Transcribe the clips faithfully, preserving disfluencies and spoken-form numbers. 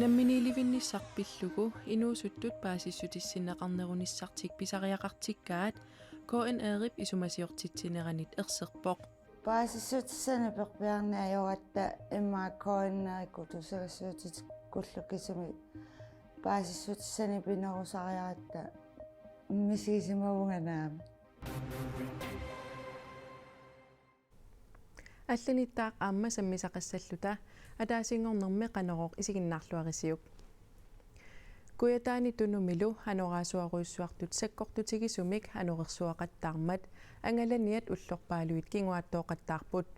Namminiilivinnissaq pillugu inuusuttut paasissutissinneqarnerunissartik pisariaqartikkaat K N R-ip isumasiortitsineranit erserpoq. Paasissutissanik perpiarneq ajoratta immaqa K N R-ikkut tusagassiuutikkullu kisimi paasissutissanik pinerusariaratta misigisimavunga naamik. Allanittaaq aamma sammisaqassalluta, ataasinngornermi Qanorooq isiginnaarluarisiuk. Kujataani Tunumilu anorersuarujussuartut sakkortutigisumik anorersuaqattaarmat angalaniat ullorpaaluit kinguaattooqattaarput.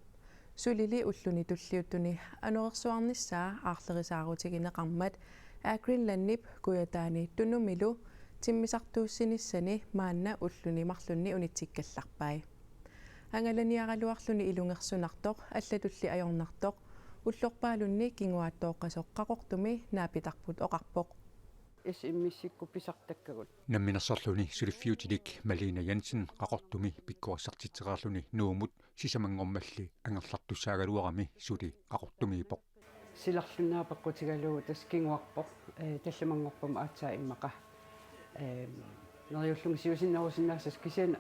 Sulili ulluni tulliuttuni anorersuarnissaa aarlerisaarutigineqarmat Air Greenlandip Kujataani Tunumilu timmisartuussinissani maanna ulluni marlunni unitsikkallarpai. Angalaniaraluarluni ilungersunartoq allatulli ajornartoq ullorpaalunni kinguaattooqqasoq Qaqortumi naapitarput oqarpoq. S M S-ikkut pisartakkagut. Namminersorluni suliffiutilik Malene Jensen Qaqortumi pikkorissartitsereerluni Nuummut sisamanngormalli angerlartussaagaluarami suli Qaqortumiippoq. Silarlunnaaq peqqutigalugu tassa kinguarpoq, ee, tallimanngorput aatsaat immaqa. Ee, neriullunga siusinnerusinnaassasoq kisianni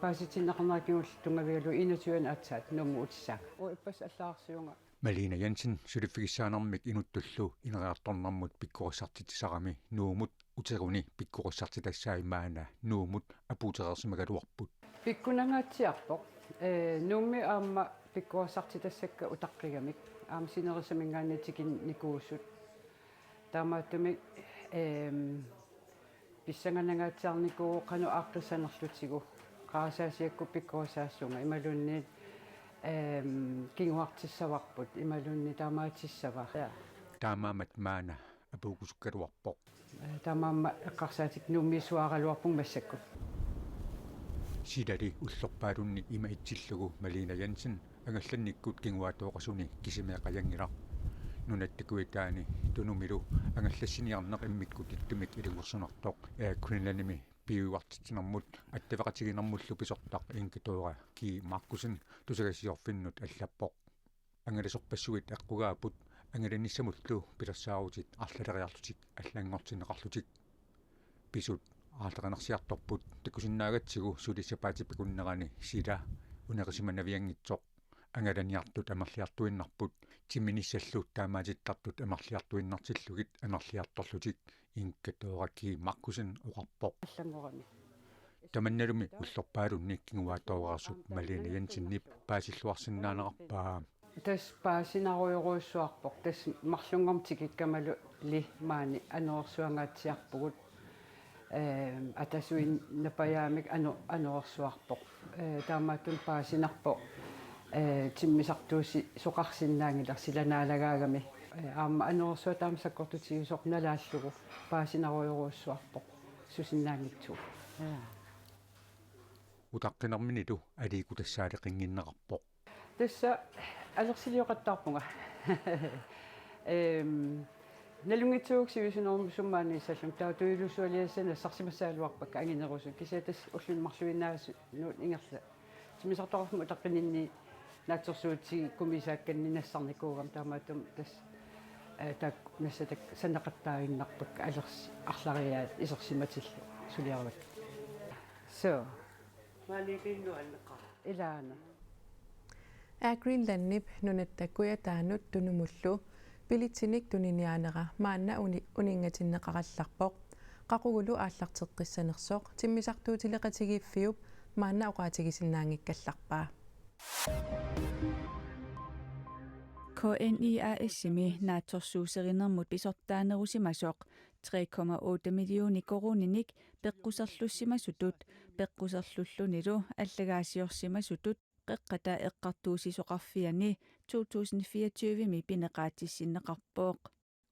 paasitinneqarnera kingulleq tunngavigalugu enogtyve aatsaat Nuummut utissaanga. Uanga ippassaq allagarsiuvunga. Malene Jensen suliffigissaanermik inuttullu ineriartornermut pikkorissartitsisarami Nuummut uteruni pikkorissartitassai maanna Nuummut apuutereersimagaluarput. Pikkunangaatsiarpoq. Ee, Nuummi aamma pikkorissartitassakka utaqqigamik. Aamma sinerissaminngaanniit tikinnikuusut. Taamaattumik, eem, pissanganangaatsiarnikuuvoq qanoq aaqqissanerlutigu. Qarasaasiakkut pikkorissaassuunga imaluunniit, eem, kinguartissavarput imaluunniit taamaatissava. Ja. Taamaammat maanna apuukkusukkaluarpoq. Taamaammat eqqarsaatikka Nuummiissuaraluarpunga massakkut. Silali ullorpaalunni ima itsillugu Malene Jensen angallannikkut kinguaattooqasuni kisimeeqajanngilaq. Nunatta Kujataani Tunumilu angallassiniarneq immikkut ittumik ilungersunartoq Air Greenlandimi piujuartitsinermut attaveqatigiinnermullu pisortaq Inge Dora G. Markussen tusagassiorfinnut allappoq. Angalasorpassuit eqqugaapput angalanissamullu pilersaarutit arlaleriarlutik allanngortinneqarlutik. Pisut aarlerinarsiartorput takusinnaagatsigu suli sapaatip akunnerani sila unerusimanavianngitsoq. Angalaniartut amerliartuinnarput timminissallu taamaatittartut amerliartuinnartillugit amerliartorlutik Inge Dora G. Markussen oqarpoq. Allanngorami. Tamannalumi ullorpaalunni kinguaattooreersoq Malene Jensenip paasilluarsinnaanerarpaa. Tassa paasinarujorujussuarpoq, tassa marlunngormat tikikkamalu li maani anorersuangaatsiarpugut. Ehm, atasuinnaapajaamik ano-, anorersuarpoq. Eh, taamaattumik paasinarpoq, eh, timmisartuussisoqarsinnaanngilaq sila naalagaagami. Eh, aamma anorersuaq taama sakkortutigisoq nalaallugu paasinarujorujussuarpoq susinnaanngitsugut. Ja. Utaqqinerminilu aliikkut tassaaleqinnginnerarpoq. Tassa alersilioqattaarpunga. Ehm, nalunngitsuugakkit sivisunerusumik maaniissallunga, taava tujuulussualiassanik nassarsimassagaluarpakka anginerusut. Kisianni tassa ulluni marluinnaasunut ingerla-, timmisartoqarfimmi utaqqininni naatsorsuutigikkumiisaakkanni nassarnikuugama, taamaattumik tassa, eh, taakku nassatakka sanaqattaaginnarpakka alersi-, arlariaat isersimatillu suliarivakka. So. Maaniipinnut anneqaaq. Ilaana. Air Greenlandip Nunatta Kujataanut Tunumullu billetsinik tuniniaanera maanna uni-, uninngatinneqarallarpoq. Qaqugulu aallarteqqissanersoq timmisartuutileqatigiiffiup maanna oqaatigisinnaanngikkallarpaa. K N I A S-imi naatsorsuusserinermut pisortaanerusimasoq tre komma otte millioner koruuninik peqquserlussimasutut, peqquserlullunilu allagaasiorsimasutut Qeqqata Eqqartuussisoqarfiani to tusind fireogtyve-mi pineqaatissinneqarpoq.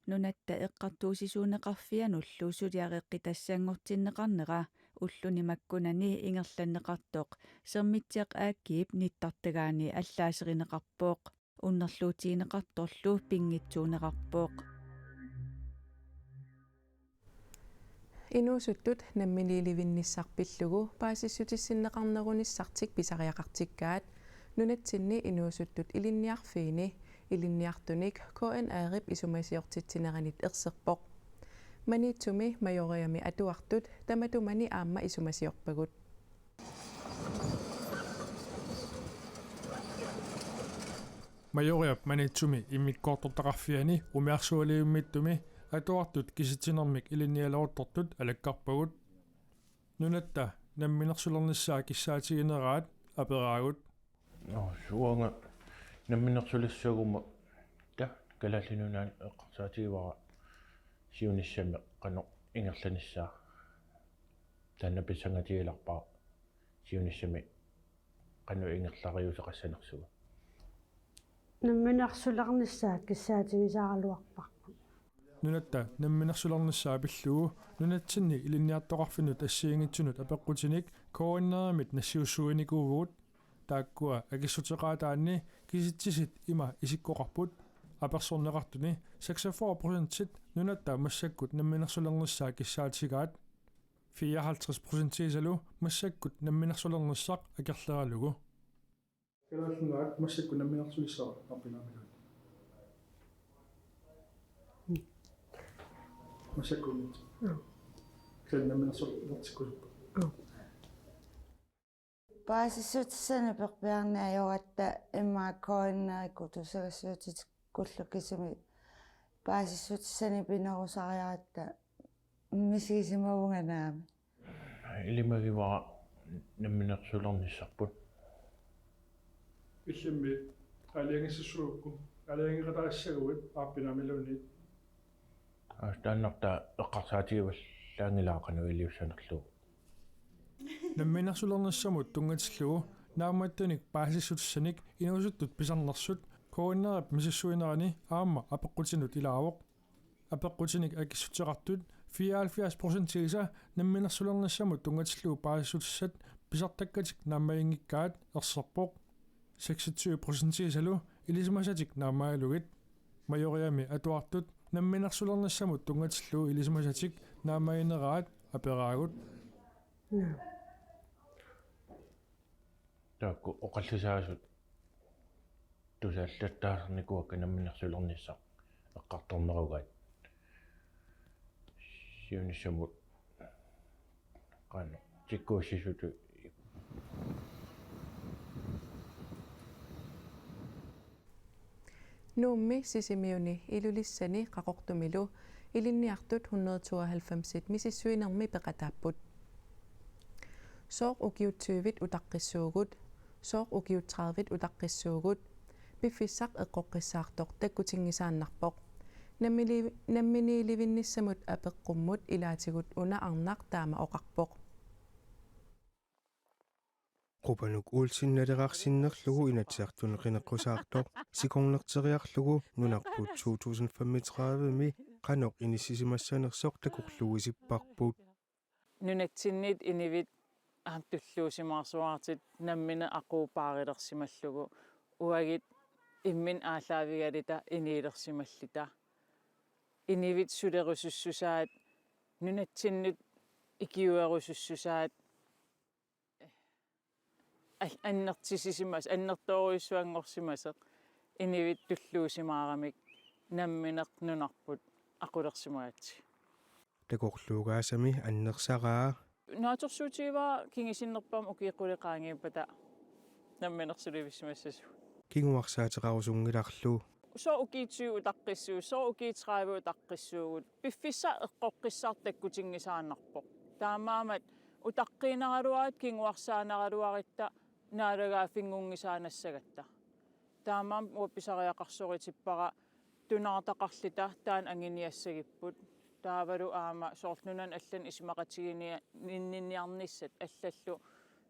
Nunatta Eqqartuussisuuneqarfianullu suliareqqitassanngortinneqarnera ulluni makkunani ingerlanneqartoq Sermitsiaq A/S-ip nittartagaani allaaserineqarpoq. Unnerluutigineqartorlu pinngitsuunerarpoq. Inuusuttut namminiilivinnissaq pillugu paasissutissinneqarnerunissartik pisariaqartikkaat nunatsinni inuusuttut ilinniarfiini Ilinniartunik K N R-ip isumasiortitsineranit erserpoq. Maniitsumi Majoriami atuartut tamatumani aamma isumasiorpagut. Majoriap Maniitsumi immikkoortortaqarfiani umiarsualiummiittumi atuartut kisitsinermik ilinnialeruttortut alakkarpagut. Nunatta namminersulernissaa kissaatigineraat aperaagut. Nå, uanga namminersulersaguma ta Kalaallit Nunaanni eqqarsaatigivara siunissami qanoq ingerlanissaa. Taanna pissangatigilerpara siunissami qanoq ingerlariuseqassanersugut. Namminersulernissaat kissaatigisaraluarparput. Nunatta namminersulernissaa pillugu nunatsinni ilinniartoqarfinnut assigiinngitsunut apeqqutinik K N R-imit nassiussuinikuuvugut. Taakkua akissuteqaataanni kisitsisit ima isikkoqarput. Apersorneqartuni seksogfyrre procentit nunatta massakkut namminersulernissaa kissaatigaat. Fireoghalvtreds procentiisalu massakkut namminersulernissaq akerleralugu. Kalaallit Nunaat massakkut namminersulissara aappi naamiluunniit. Massakkunnit. Kalaallit namminersulertikkusuppat. Paasissutissanik perpiarneq ajoratta immaqa K N R-ikkut tusagassiuutikkullu kisimi paasissutissanik pinerusariaratta misigisimavunga naamik. Ilimagivara namminersulernissarput. Illimmi aalajangissassagukku, aalajangeqataassagaluit aappi naamiluunniit. Aa, taannartaa eqqarsaatigivallaanngilara qanoq iliussanerlugu. Namminersulernissamut tunngatillugu naammattanik paasissutissanik inuusuttut pisarnersut K N R-ip misissuinerani aamma apeqqutinut ilaavoq. Apeqqutinik akissuteqartut fireoghalvfjerds procentiisa namminersulernissamut tunngatillugu paasissutissat pisartakkatik naammaginngikkaat erserpoq. Seksogtyve procentiisalu ilisimasatik naammagalugit. Majoriami atuartut namminersulernissamut tunngatillugu ilisimasatik naammagineraat aperaagut. Taakku oqallisaasut tusaallattaasarnikuuakka namminersulernissaq eqqartornerugaat. Siunissamut qanoq tikkuussisutut. Nuummi, Sisimiuni, Ilulissani Qaqortumilu ilinniartut hundrede tooghalvfemsit misissuinermi peqataapput. Sooq ukiut tyvit utaqqissuugut? Sooq ukiut tredivet utaqqissuugut? Piffissaq eqqoqqissaartoq takkutinngisaannarpoq. Nammili-, namminiilivinnissamut apeqqummut ilaatigut una arnaq taama oqarpoq. Qupanuk Olsen naleraq sinnerlugu Inatsisartuni qineqqusaartoq sikornerteriarlugu nunarput to tusind femogtredive-mi qanoq inissisimassanersoq takorluuisipparput. Nunatsinnit inuit aamma tulluusimaarsuartut nammineq aquup paarilersimallugu uagut imminut aallaavigaluta inuulersimalluta. Inuit sulerusussusaat, nunatsinnut ikiuerusussusaat, al-, annertusisimas-, annertoorujussuanngorsimasoq inuit tulluusimaaramik nammineq nunarput aqulersimagatsigit. Takorluugaasami annersaraa. Naatsorsuutigivara kingusinnerpaamik ukiut qulit qaangiuppata namminersulivissimassasugut. Kinguarsaateqarusunngilarlu. Sooq ukiut tyve utaqqissuugut, sooq ukiut tredive utaqqissuugut, piffissaq eqqoqqissaartoq takkutinngisaannarpoq. Taamaammat utaqqiinnaraluaruit kinguarsaannaraluarutta naalagaaffinngunngisaannassagatta. Taamaammat uanga pisariaqarsoritippara tunaartaqarluta taanna anguniassagipput. Taavalu aamma soorlu nunanut allanut isumaqatigiinnia-, -ninniniarnissat allallu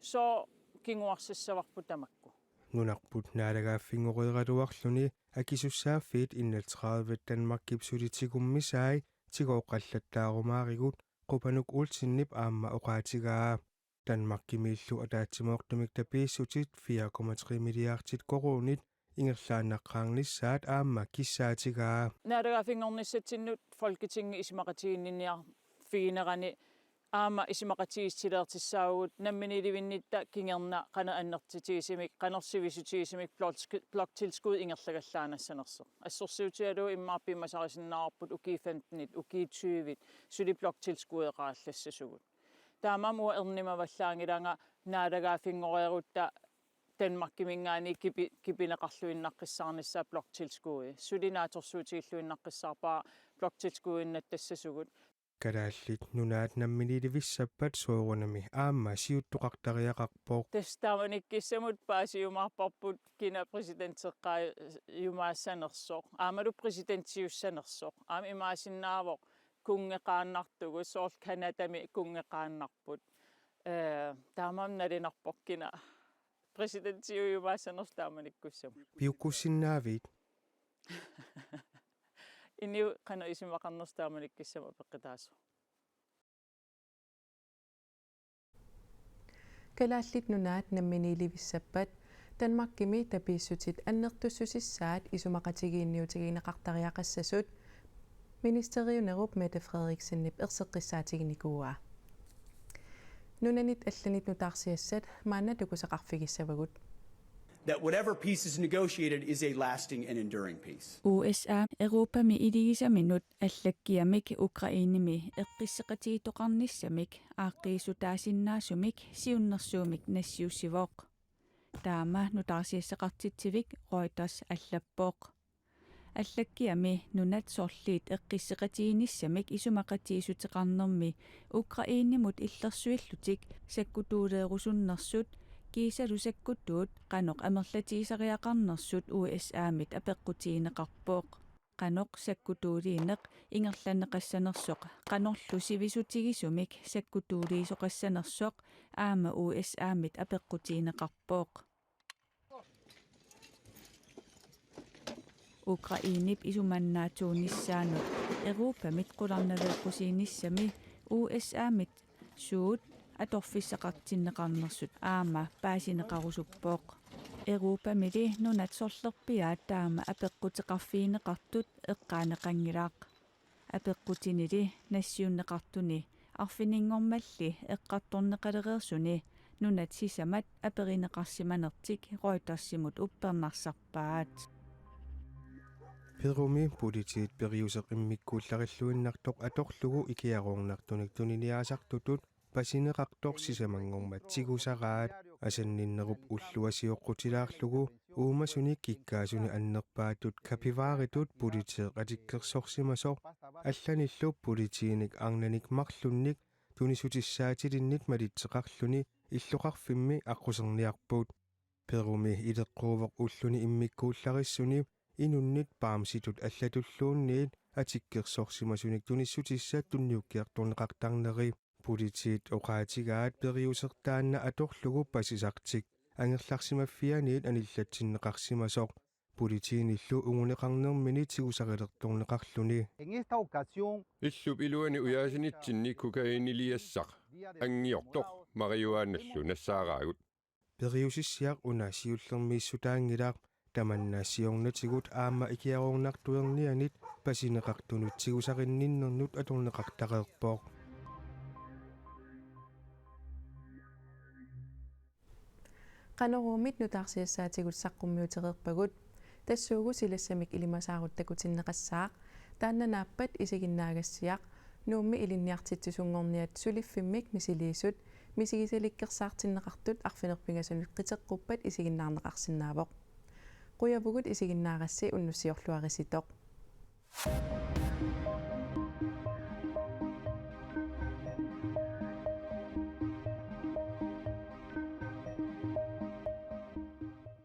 sooq kinguarsassavarput tamakku. Nunarput naalagaaffinngoreeraluarluni akisussaaffiit enogtredive Danmarkip suli tigummisai tigooqqallattaarumaarigut Qupanuk Olsenip aamma oqaatigaa. Danmarkimiillu ataatsimoortumik tapiissutit fire komma tre milliardit koruunit ingerlaannaqqaarnissaat aamma kissaatigaa. Naalagaaffinngornissatsinnut Folketingip isumaqatigiinniarfiginerani Aamma isumaqatigiissutileertissaagut namminiilivinnitta kingorna qanoq annertutigisumik, qanoq sivisutigisumik blok-, bloktilskud ingerlagallaannassanersoq. Assersuutigalugu immaqa piumasarisinnaavarput ukiut femtenit, ukiut tyvit, suli bloktilskudeqarallassasugut. Taamaammat uanga ernumavallaanngilanga naalagaaffinngoreerutta Danmarkiminngaanniit kipi-, kipineqarluinnaqqissaarnissaa bloktilskudi. Suli naatsorsuutigilluinnaqqissaarpara bloktilskudiinnattassasugut. Kalaallit Nunaat namminiilivissappat soorunami aamma siuttoqartariaqarpoq. Tassa taamanikkussamut paasiumaarparput kina præsidenteqqaajumaassanersoq. Aammalu præsidentiussanersoq. Aamma imaassinnaavoq kunngeqaannartugut, soorlu Canadami kunngeqaannarput. Ee, taamaammat nalinarpoq kina præsidentiujumaassanersoq taamanikkussamut. Piukkussinnaavit? Inuit qanoq isumaqarnersut taamanikkussamut apeqqutaasoq. Kalaallit Nunaat namminiilivissappat Danmarkimi tapiissutit annertussusissaat isumaqatigiinniutigineqartariaqassasut ministeriunerup Mette Frederiksenip erseqqissaatiginikuuaa. Nunanit allanit nutaarsiassat maanna takusaqarfigissavagut. That whatever peace is negotiated is a lasting and enduring peace. U S A Europami iligisaminut allakkiamik Ukrainemi eqqissiqatigiittoqarnissamik aaqqiissutaasinnaasumik siunnersuumik nassiussivoq. Taama nutaarsiassaqartitsivik Reuters allappoq. Allakkiami nunat sorliit eqqissiqatigiinnissamik isumaqatigiissuteqarnermi Ukrainemut illersuillutik sakkutuuleerusunnersut kiisalu sakkutuut qanoq amerlatigisariaqarnersut U S A-mit apeqqutigineqarpoq. Qanoq sakkutuuliineq ingerlanneqassanersoq qanorlu sivisutigisumik sakkutuuliisoqassanersoq aamma U S A-mit apeqqutigineqarpoq. Ukrainep isumannaatsuunissaanut Europamit qularnaveeqqusiinissami U S A-mit suut atorfissaqartinneqarnersut aamma paasineqarusuppoq. Europamili nunat sorlerpiaat taama apeqquteqarfigineqartut eqqaaneqanngilaq. Apeqqutinili nassiunneqartuni arfininngormalli eqqartorneqalereersuni nunat sisamat aperineqarsimanertik Reutersimut uppernarsarpaat. Perumi politiit periuseq immikkuullarilluinnartoq atorlugu ikiaroornartunik tuniniaasartutut pasineqartoq sisamanngormat tigusaraat. Asanninnerup ullua sioqqutilaarlugu uumasunik kikkaasunik annerpaatut kapivaritut politiit atikkersorsimasoq allanillu politiinik arnanik marlunnik tunissutissaatilinnit malitseqarluni illoqarfimmi aqquserniarput. Perumi ileqquuvoq ulluni immikkuullarissuni inunnit bamsitut allatulluunniit atikkersorsimasunik tunissutissat tunniukkiartorneqartarneri. Politiit oqaatigaat periuseq taanna atorlugu pasisartik angerlarsimaffianiit anillatsinneqarsimasoq. Politiinillu unguneqarnermini tigusarilertorneqarluni. En esta ocasión, Illup iluani ujaasinitsinni kokainiliassaq anngiortoq marihuanallu nassaaraagut. Periusissiaq una siullermiissutaanngilaq. Tamanna siornatigut aamma ikiaroornartuernianit pasineqartunut tigusarinninnernut atorneqartareerpoq. Qanoruumit nutaarsiassaatigut saqqummiutereerpagut. Tassuugu silassamik ilimasaarut takutinneqassaaq. Taanna naappat isiginnaagassiaq Nuummi ilinniartitsisunngorniat suliffimmi misiliisut misigisalikkersaartinneqartut arfineq-pingasunut qiteqquppat isiginnaarneqarsinnaavoq. Qujavugut isiginnaarassi unnussiorluarisitoq.